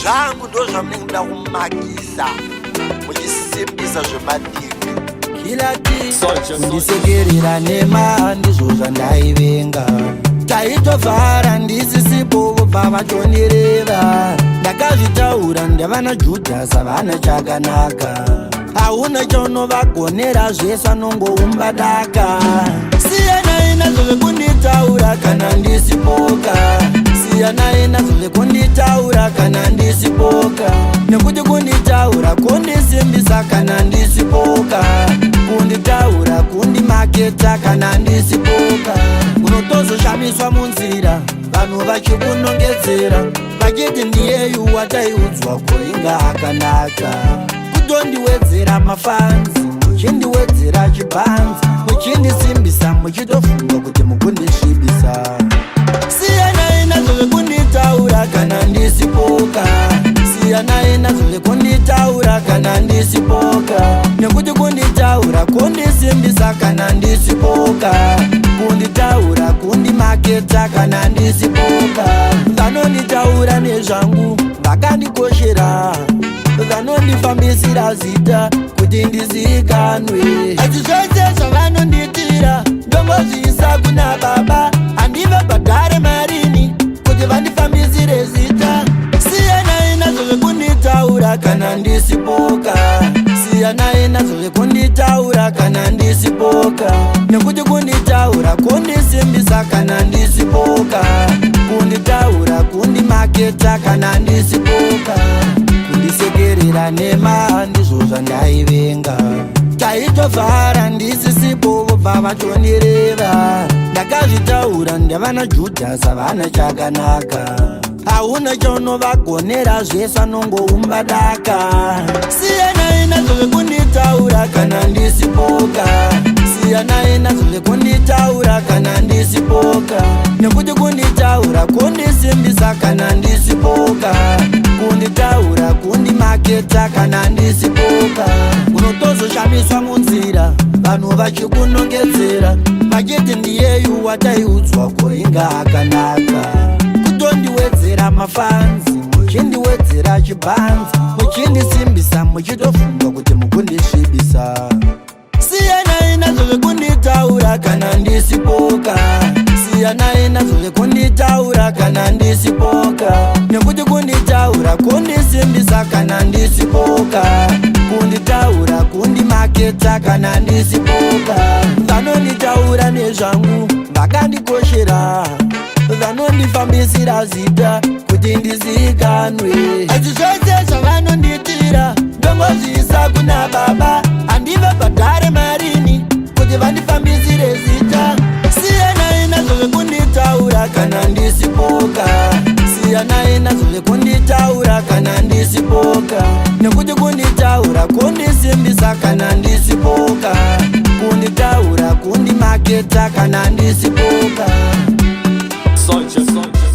Zvangu ndo zvamunenge muda kumakisa muchisimbisa zvemadiki. Kundisekerera nema ndizvo zvandaivenga. Taitovhara ndisisipo, vobva vatonireva. Ndakazvitaura, ndavana Judhasi, havana chakanaka. Hauna chaunovagonera, zvese anongoumba daka. Siyanai nazvo zvekunditaura kana ndisipoka. Siyanai nazvo zvekunditaura kana ndisipoka, nekuti kunditaura kundisimbisa kana ndisipoka. Kunditaura kundimaketa kana ndisipoka. Unotozoshamiswa munzira vanhu vachikunongedzera vachiti, "Ndiyeyu wataiudzwa kuringa akanaka." Kutondiwedzera mafans, muchindiwedzera chibhanzi, muchindisimbisa, muchitofunga kuti mukundisvibisa. Siyanai nazvo zvekunditaura kana ndisipoka. Siyanai nazvo zvekunditaura kana ndisipoka, nekuti kunditaura kundisimbisa kana ndisipoka. Kunditaura kundimaketa kana ndisipoka. Vanonditaura nezvangu vakandikoshera, vanondifambisira zita kuti ndizikanwe. Asi zvese zvavanonditira ndongozviisa kuna Baba. Handivabhadhare marini kuti vandifambisire zita. Siyanai nazvo zvekunditaura kana ndisipoka. Siyanai nazvo zvekunditaura kana ndisipoka, nekuti kunditaura kundisimbisa kana ndisipoka. Kunditaura kundimaketa kana ndisipoka. Kundisekerera nema ndizvo zvandaivenga. Taitovhara ndisisipo, vobva vatonireva. Ndakazvitaura, ndavana Judhasi, havana chakanaka. Hauna chaunovagonera, zvese anongoumba daka. Siyanai nazvo zvekunditaura kana ndisipoka. Siyanai nazvo zvekunditaura kana ndisipoka, nekuti kunditaura kundisimbisa kana ndisipoka. Kunditaura kundimaketa kana ndisipoka. Unotozoshamiswa munzira vanhu vachikunongedzera vachiti, "Ndiyeyu wataiudzwa kuringa akanaka." Kutondiwedzera mafans, muchindiwedzera chibhanzi, muchindisimbisa, muchitofunga kuti mukundisvibisa. Siyanai nazvo zvekunditaura kana ndisipoka. Siyanai nazvo zvekunditaura kana ndisipoka, nekuti kunditaura kundisimbisa kana ndisipoka. Kunditaura kundimaketa kana ndisipoka. Vanonditaura nezvangu vakandikoshera, vanondifambisira zita kuti ndizikanwe. Asi zvese zvavanonditira ndongozviisa kuna Baba. Handivabhadhare marini kuti vandifambisire zita. Siyanai nazvo zvekunditaura kana ndisipoka. Siyanai nazvo zvekunditaura kana ndisipoka, nekuti kunditaura kundisimbisa kana ndisipoka. Kunditaura kundimaketa kana ndisipoka. Soldier, soldier.